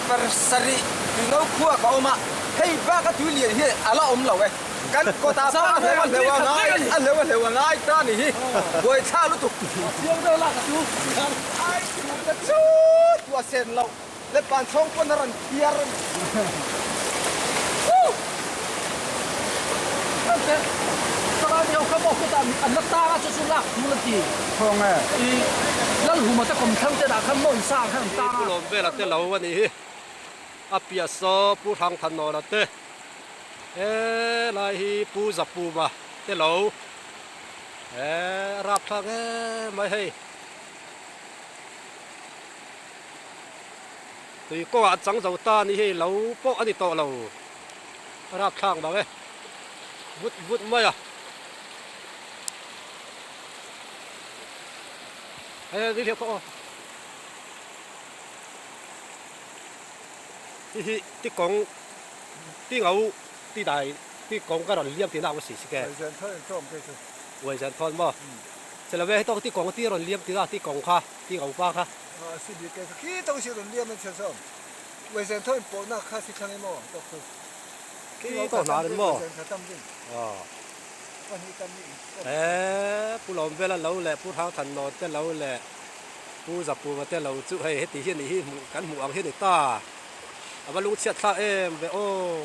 Pasarih tuino khua ka awm a, hei bak a tui lian hi a la awm lo e. Kan kawtah pawh a hleuh a hleuh a ngai a hleuh a hleuh a ngai ta ni hi. Buaithla lutuk. Ai tur te chu tuah sen loh le pan chhawng pawn a rawn phiar a ni. Pu Lawmvela te lo a nih hi. A piah saw Pu Hrangthanawla te helai hi Pu Zapuma te lo eh a rapthlak em mai hei. Tui kawngah an chang zo ta a ni hei lo pawh a ni tawh lo a rapthlak mang e vut vut mai a. Hei hei hei aw. Hi hi ti kawng ti ngau ti dai ti kawng ka rawn liam tihna ang si si ke. Uaizan thawn an tlawm ke chu. Uaizan thawn maw? Chela ve hetawk ti kawng ti rawn liam tihna ti kawng kha ti ngau pa kha. A si bik ke kha khi tawk si rawn liam an chhe sawm. Uaizan thawn pawhna kha si thlang emaw tawk chu. Khi tawk hna rin maw? Uaizan kha tam rin. Aw. Pahnih tam ni. He Pu Lawmvela lo leh Pu Hrangthan Nawn te lo leh Pu Zapuma te lo chu hei heti hi a nih hi hmuh kan hmuh ang hi a ni ta. A va lungchhiat thlak em ve aw.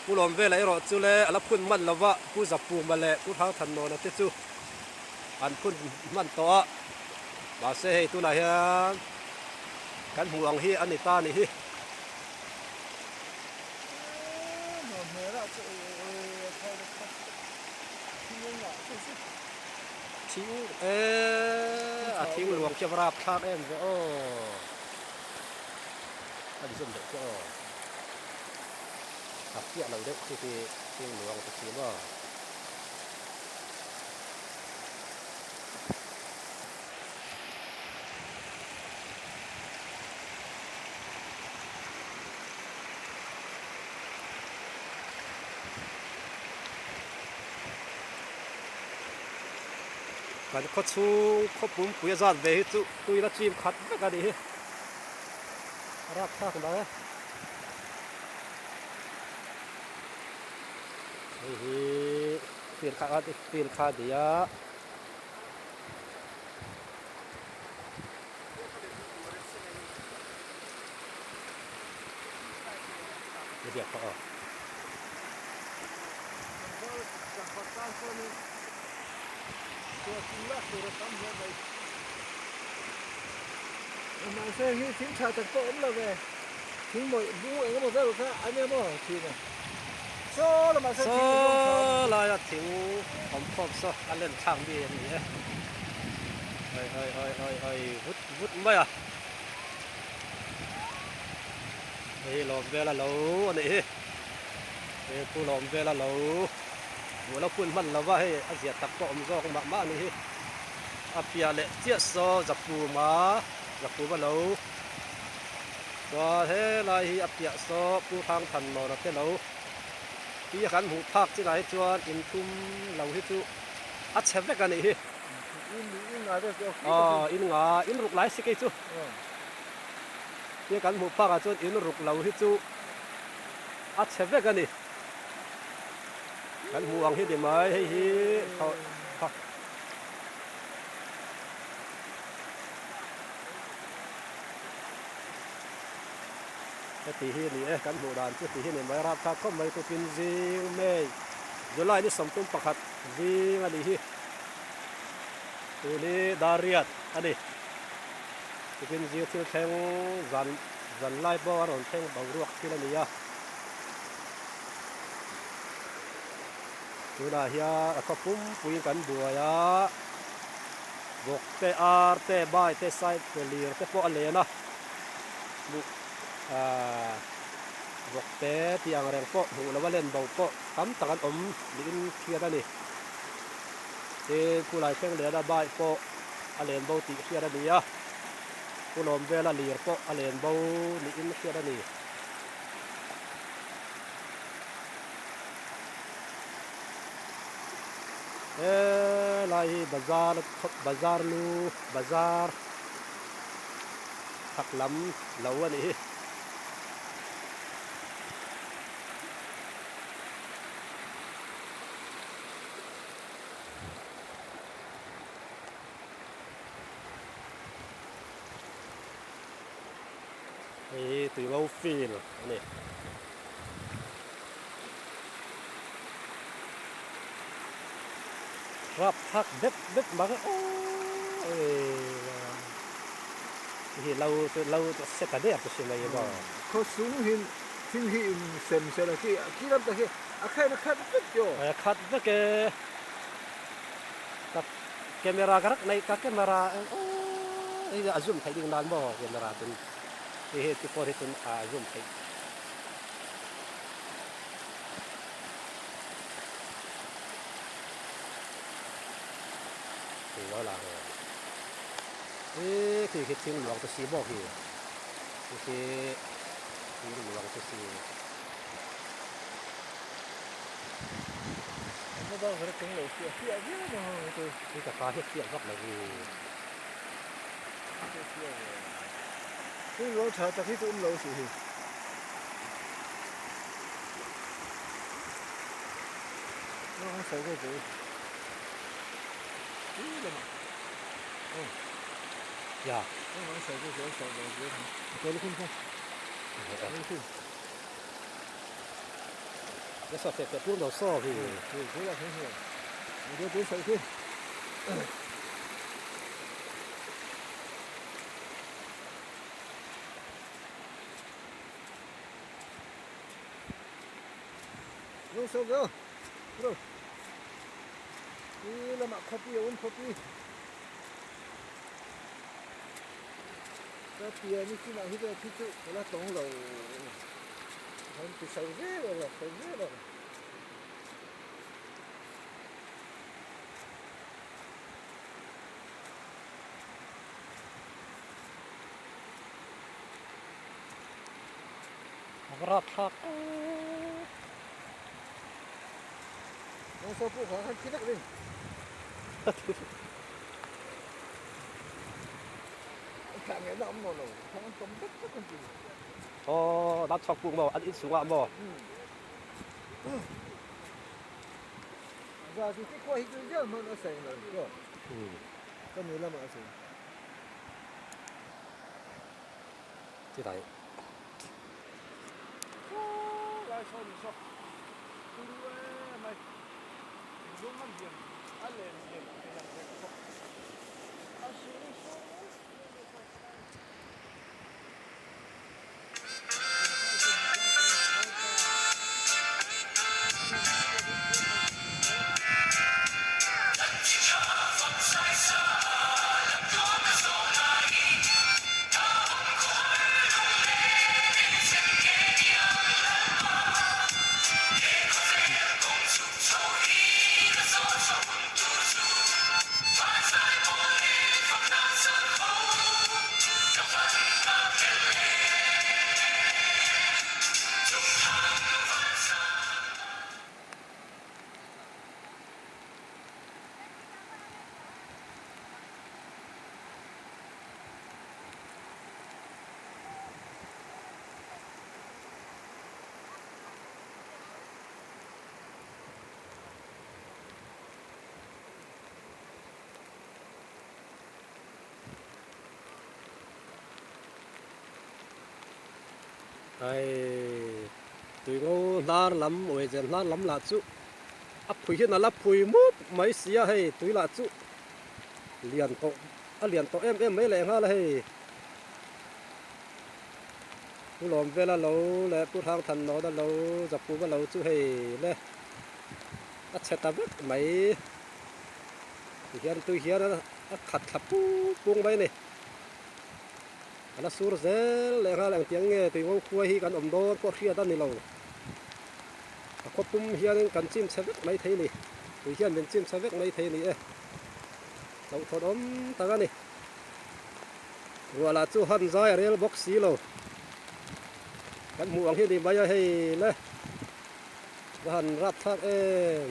Pu Lawmvela erawh chu le a la phun hman lo va, Pu Zapuma leh Pu Hrangthan Nawna te chu an phun hman tawh a. Mahse hei tunah hian kan hmuh ang hi a ni ta a nih hi. Thing e a thing luang khi a va rap thlak em ve aw a ni zawm deuh chu aw a fiah lo deuh khi khi thing luang te khi maw. Kan khaw chhung khaw pumpui a zat ve hi chu tuina chim khat vek a nih hi a rapthlak mai e hei hi field kha field kha a ni a. Mahse hi thing tha tak pawh awm lo ve thing mawih bung eng emaw vel kha a nia maw thin a saw lamah sawn thing eng emaw tha awm Saw laia thing awm khawm saw a len thlak mi a ni e oi oi oi oi oi vut vut mai a. Hei lawm vel a lo a nih hi he pu lawm vel a lo hmuh lo phun hman lova hei a zia tak pawh awm zawk mah mah a nih hi a piah leh chiah saw zapuma zapuma lo chuan helai hi a piah saw pu hrang than nawna te lo hi a kan hmuh phak chinah hi chuan inthum lo hi chu a chhe vek a nih hi. Aw in nga in ruk lai si kei chu. Tia kan hmuh phakah chuan in ruk lo hi chu a chhe vek a ni. Kan hmuh ang hi ni mai hei hi kha. Heti hi a ni e kan hmuh dan chu ti hi a ni mai rapthlak khawp mai tukin zing May July ni 31 zing a nih hi. Tun hi Dariat a ni. Tukin zir thil thleng zan zan lai pawh a rawn thleng boruak thil a ni a. Tunah hian a khaw pumpuiin kan buai a, vawk te, ar te, bai te, sai te, lir te pawh a len a. Hmuh ahh vawk te tih ang reng pawh hmuh loh a len bo pawh tam tak an awm niin hriat a ni. Tin, khulai thleng lehna bike pawh a len bo tih hriat a ni a, Pu Lawmvela lir pawh a len bo niin hriat a ni. Helai hi bazar bazar lu bazar. chhak lam lo a nih hi. Hei hi tuingo field a ni. Rap thlak vek vek mang e aww hi lo chu lo chu a se ta der chu si mai maw. Khaw sung hi thing hi in sem sel a khi khi lam tak hi a khain a khat vek tawh. A khat vek e. Ka camera ka rak nei ka camera aww hei a zoom theih ding nan maw camera chun hei hi ti phone hi chun a zoom theih. Tui lo la ho e khi khi thing luang chu si bawk hi khi khi thing luang chu si. Hi ka ka hi a fiah vak lo hi. Thing luang tha tak hi chu awm lo si hi. Ya. Cái sọt phẹt phẹt luôn đầu so thì Rap thlak Aw dam chhuak puk maw an in chungah maw. Chilai. Hei tuingo hnar lam uaizen hnar lam lah chu a phui hian a la phui mup mai si a hei tui lah chu lian tawh a lian tawh em em mai leh nghal a hei Pu Lawm Vela lo leh Pu Hrang Than Nawna lo Zapuva lo chu hei le a chhe ta vek mai tihian tui hian a khat thla pung pung mai a ni. A la sur zel leh nghal engtiang nge tui ngo khuai hi kan awm dawn pawh hriat a ni lo. A khaw pum hianin kan chim chhe vek mai thei ni. Tui hian min chim chhe vek mai thei ni e. Hlauhthawn awm tak a ni. Ruah lah chu han zai a rel bawk si lo. Kan hmuh ang hi ni mai a hei le. Va han rap thlak em.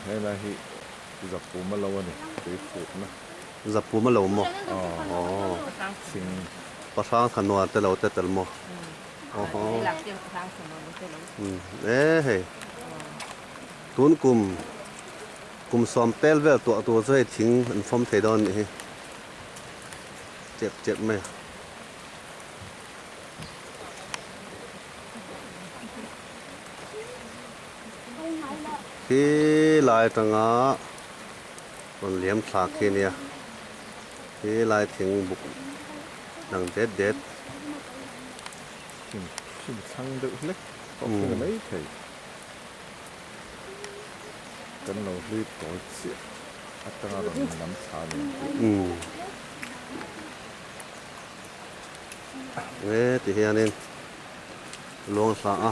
Helai hi Zapuma lo a ni, tuifutna. Zapuma lo maw? Aw. Thing. Pahrang thanuan te lo te tel maw? Aw. E hei. Tun kum kum sawm pel vel tuah tur chu hei thing an fawm thei dawn a nih hi. Chep chep mai a. Khi lai atanga rawn liam thla khi a nia khi lai thing buk dang det det. Thing hrim thlang deuh hlek pawh khi ni mai thei. Kan lo hlui tawi chiah atanga rawn lam thla a ni ang tih. He ti hianin luang thla a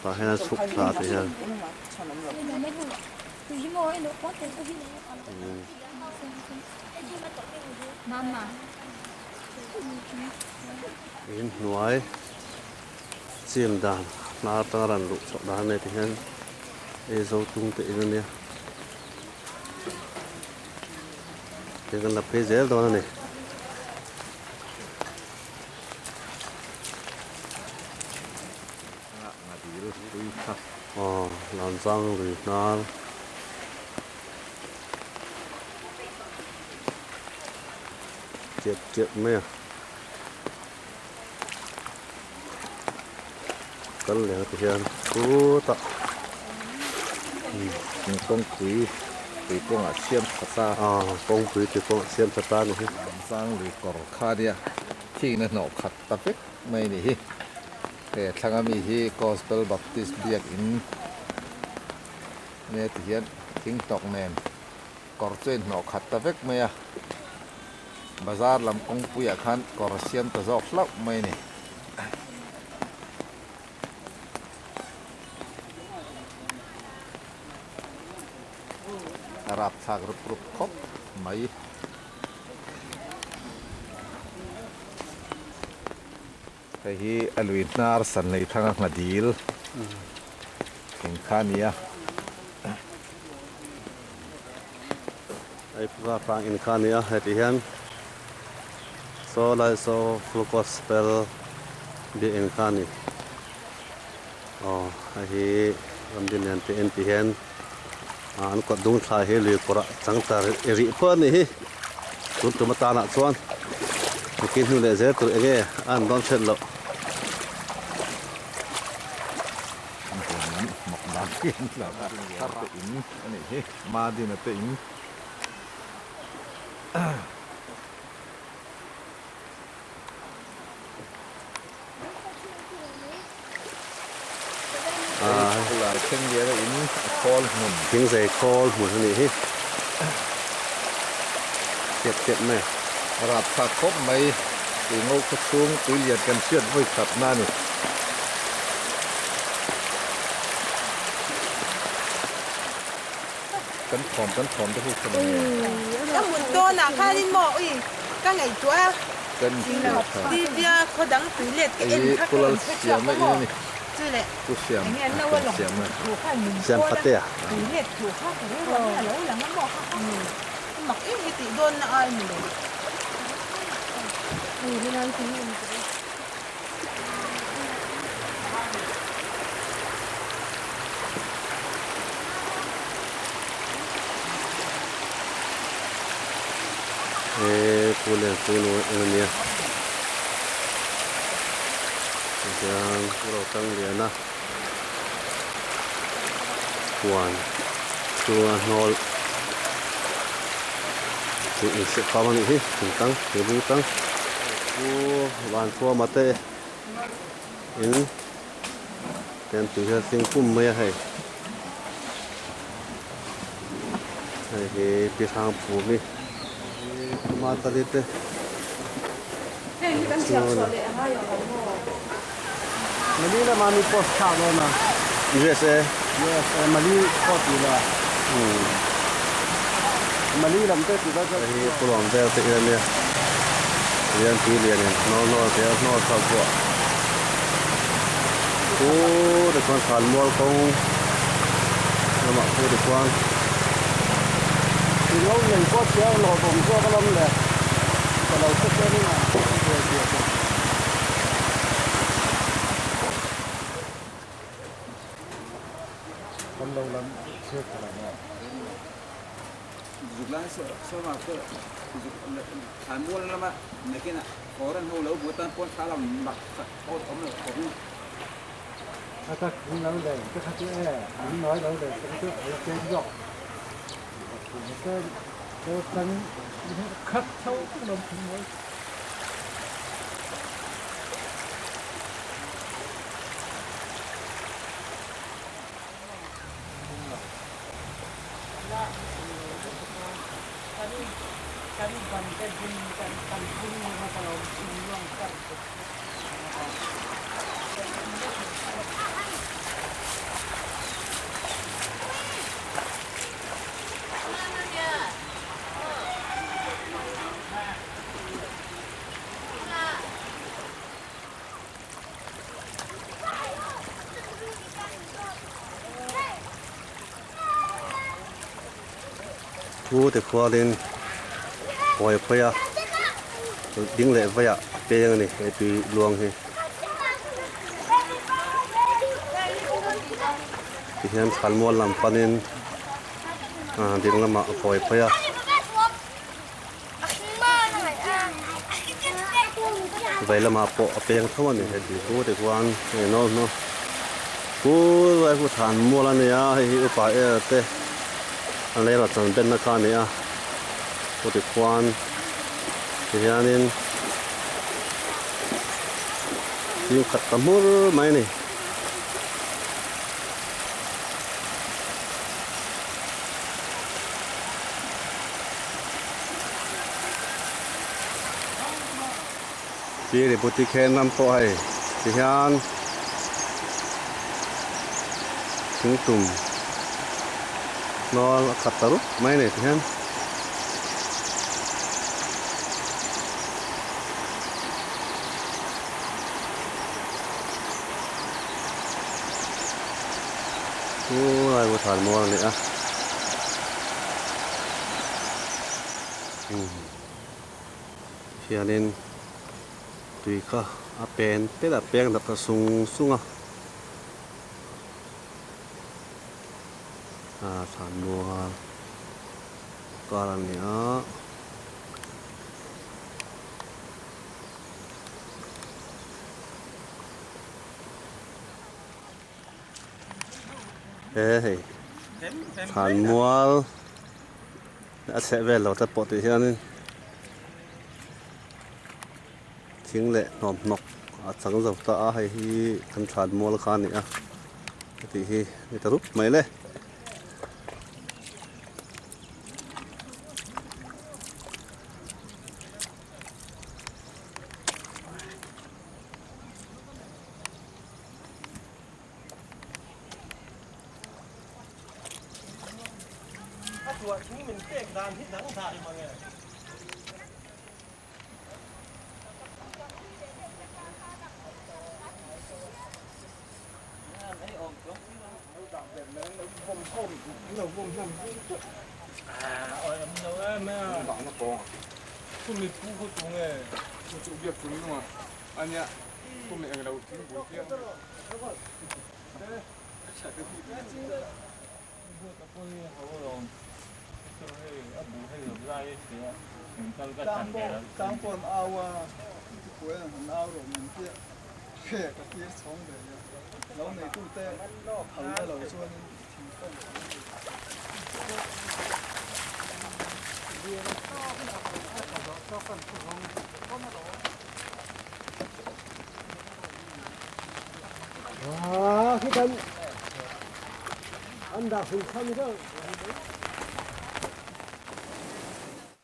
tah hian a chhuk thla ti hian. In hnuai chim dan hnar atanga ran luh chhoh dan a nei ti hian ei zo tung te in a nia. Hei kan la phei zel dawn a ni. Aw Lanzang lui hnar. Chiap chiap mai a. Kal leh ang ti hian chutah Kawngpui tui kawngah siam tha ta. Aw kawngpui tui kawngah siam tha ta a ni hi. Lamzang lui kawr kha nia thihna hnawh khat ta vek mai a ni hi. He thlanga mi hi Gospel Baptist Biakin nia ti hian thing hnawk nen kawr chu a inhnawh khat ta vek mai a. Bazar lam kawngpuiah khan kawr a siam ta zawk hlauh mai a ni. A rapthlak rup rup khawp mai. Hei hi a lui hnar san lei thanga ngha dil thing kha a ni a. Hei pura hrang in kha a ni a, heti hian saw lai saw full gospel biakinn kha a ni. Aw hei hi Ramdinlian te en tih hian an kawt dung thla hi lui kawrah chang ta rih pawh a nih hi. Tun tum atanah chuan nikin hnu leh zel tur eng nge a an dawn hriat loh. Thingzei khawl hmun a nih hi. Chep chep mai a. Rapthlak khawp mai tui ngo khaw chhung tui lian kan hriat vawi khat na a ni. Kan thawm kan thawm te hu kha ni nge. Ka mut dawnah khanin maw ui ka ngaihtuah a. Tia khaw dang tui let ka en kha ka rawn hre chhuak a maw? Chu le enge an lo a lawng thu khan min call a, tui let thu kha ka rilru ah hian a lo lang a maw kha kha mak em hi tih dawn na ai maw le. He pu leh pu nu eng a nia tichuan pu lo tang lian a huan chhunga hnawl chu inhrilh fam a nih hi thingtang thing tang pu Vanphuama te in Tian tui hian hling pum mai a hei. Hei hi pi hrang phum hi Kuma tali te chhung a ni. Mali lama mi post thlak dawn a. USA. USA Mali pawh ti la. Mali lam te ti la. Hei hi pulawm vel te in a nia. Rian tui lian in hnawl hnawl te a hnawl chho pawh Pu te chuan thlan mual kawng Lamah pawh tichuan Lo nei pawh chhiar lo awm zawk alawm le ka lo hre chian in a buai zia chu. Kan lo lam chhiat ta lo maw? Zuk lai sawma pawh zuk thlan mual lama nakinah foreign ho lo hmu atan pawn thla lam mak sak pawh awm lo khawp in. A tak in lo leng te kha chu e, an nawi lo leng te kha chu a la tlem zawk. Khat tho lo thung mai. Thu te khualin kawi phei a ding leh veiah a peng a ni he tui luang hi. Tihian thlanmual lam panin ah ding lamah a kawi phei a. Vei lamah pawh a peng tho a ni he tui chu tikhuan hei no hnu kul lai khu than mual a ni a hei hi upa er te a lera chan benna kha a ni a chu tikhuan tihianin thing khat ta hmur mai a ni. Chiri buti khen ram pawh hei ti hian thingtum hnawl a khat ta rup mai a ni ti hian. Chu lai pawh than mual a ni a. Hianin tui kha a pen pet a peng dak ta sung sung a. Ah thlan mual kar a ni a. He hei thlan mual a chheh vel lo te pawh tih hianin thing leh hnawm hnawk a chang zo ta a hei hi kan thlan mual kha a ni a tih hi ni ta rup mai le.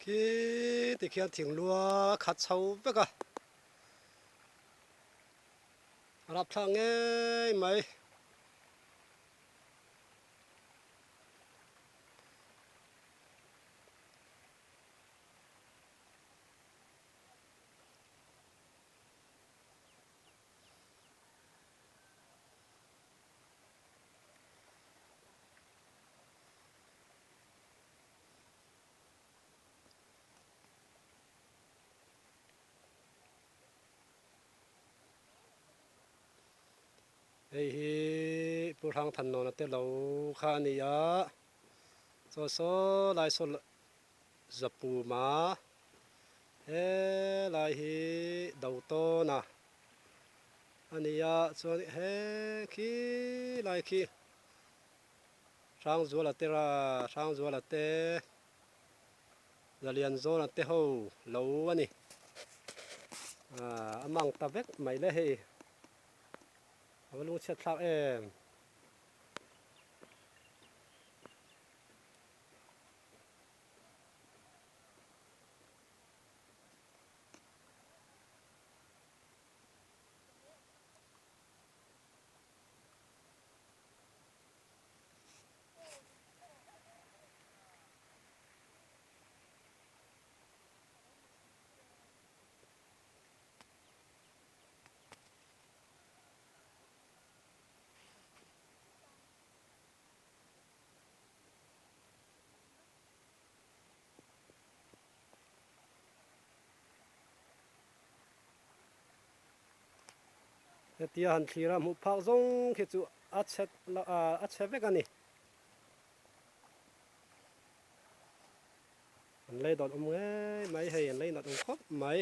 Khi tikhian thinglua khat chho vek a, a rapthlak ngei mai. Hei hi Pu Hrangthanawna te lo kha a ni a, chaw saw lai saw Zapuma he lai hi Dotawna a ni a, chuan he khi lai khi Hrangzuala te ra Hrangzuala te Zalianzawna te ho lo a ni. A mang ta vek mai le hei. A va lungchhiat thlak em. Hetia han thlir a hmuh phak zawng khi chu a chhe a chhe vek a ni. An lei dawt awm ngei mai hei an lei nat awm khawp mai.